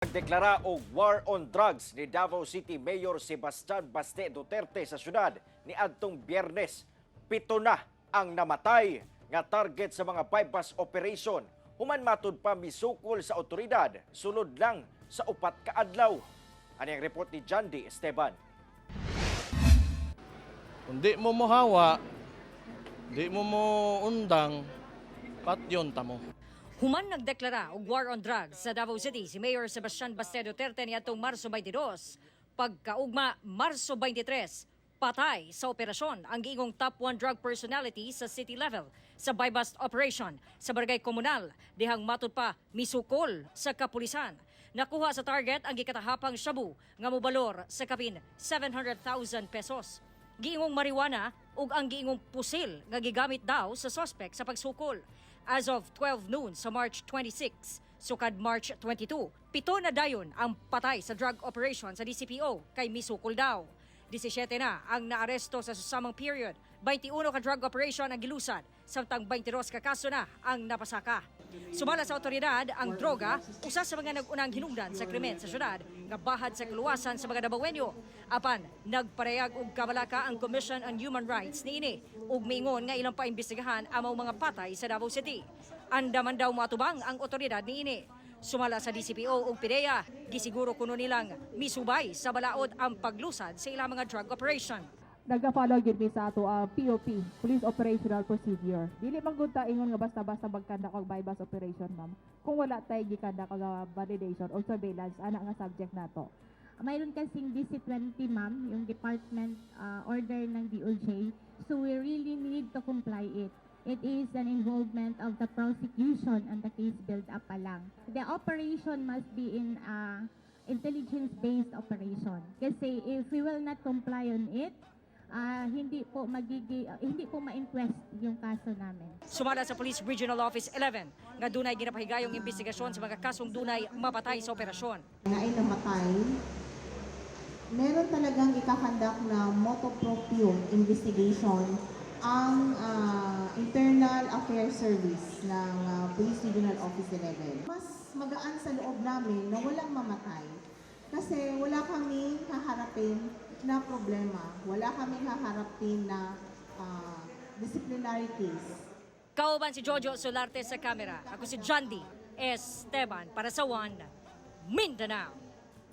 Nagdeklara og war on drugs ni Davao City Mayor Sebastian Baste Duterte sa syudad ni adtong Biyernes. 7 na ang namatay nga target sa mga buy-bust operation. Human matud pa misukol sa otoridad sulod lang sa 4 ka adlaw. Ani ang report ni Jandy Esteban. Kung di mo mohawa, di mo mo undang, patyon ta mo. Human nagdeklara og war on drugs sa Davao City si Mayor Sebastian Baste Duterte niadtong Marso 22. Pagkaugma Marso 23, patay sa operasyon ang giingong top 1 drug personality sa city level sa buy-bust operation sa Barangay Komunal dihang matud pa misukol sa kapulisan. Nakuha sa target ang gikatahapang shabu nga mobalor sa kapin 700,000 pesos. Giingong marijuana ug ang giingong pusil nga gigamit daw sa suspect sa pagsukol. As of 12 noon sa March 26, sukad March 22, 7 na dayon ang patay sa drug operation sa DCPO kay misukol daw. 17 na ang naaresto sa susamang period. 21 ka drug operation ang gilusad, samtang 22 ka kaso na ang napasaka. Sumala sa otoridad, ang droga, usa sa mga nag-unang hinungdan sa krimen sa syudad nga bahad sa kaluwasan sa mga Dabawenyo. Apan, nagparayag og kabalaka ang Commission on Human Rights niini ug miingon nga ilang paimbestigahan ang mga patay sa Davao City. Andaman daw matubang ang otoridad niini. Sumala sa DCPO ug PDEA, gisiguro kuno nilang misubay sa balaod ang paglusad sa ilang mga drug operation. Nagka-follow gyud mi sa ato ang POP, Police Operational Procedure. Dili man gud ta ingon nga basta-basta mag-conduct og buy-bust operation, ma'am, kung wala tay gi-conduct og validation o surveillance ana nga subject nato. Mayroon kasing DC-20, ma'am, yung department order ng DOJ. So we really need to comply it. It is an involvement of the prosecution and the case build-up pa lang. The operation must be in intelligence-based operation. Kasi if we will not comply on it, hindi po ma-inquest yung kaso namin. Sumala sa Police Regional Office 11 nga dunay ginapahigayong investigasyon sa mga kasong dunay mapatay sa operasyon. Na ay namatay, meron talagang ika-conduct na motu proprio investigation ang Internal Affairs Service ng Police Regional Office 11. Mas magaan sa loob namin na walang mamatay kasi wala kaming haharapin na problema, wala kaming haharapin na disciplinary case. Kauban si Jojo Solarte sa kamera. Ako si Jandy Esteban para sa One Mindanao.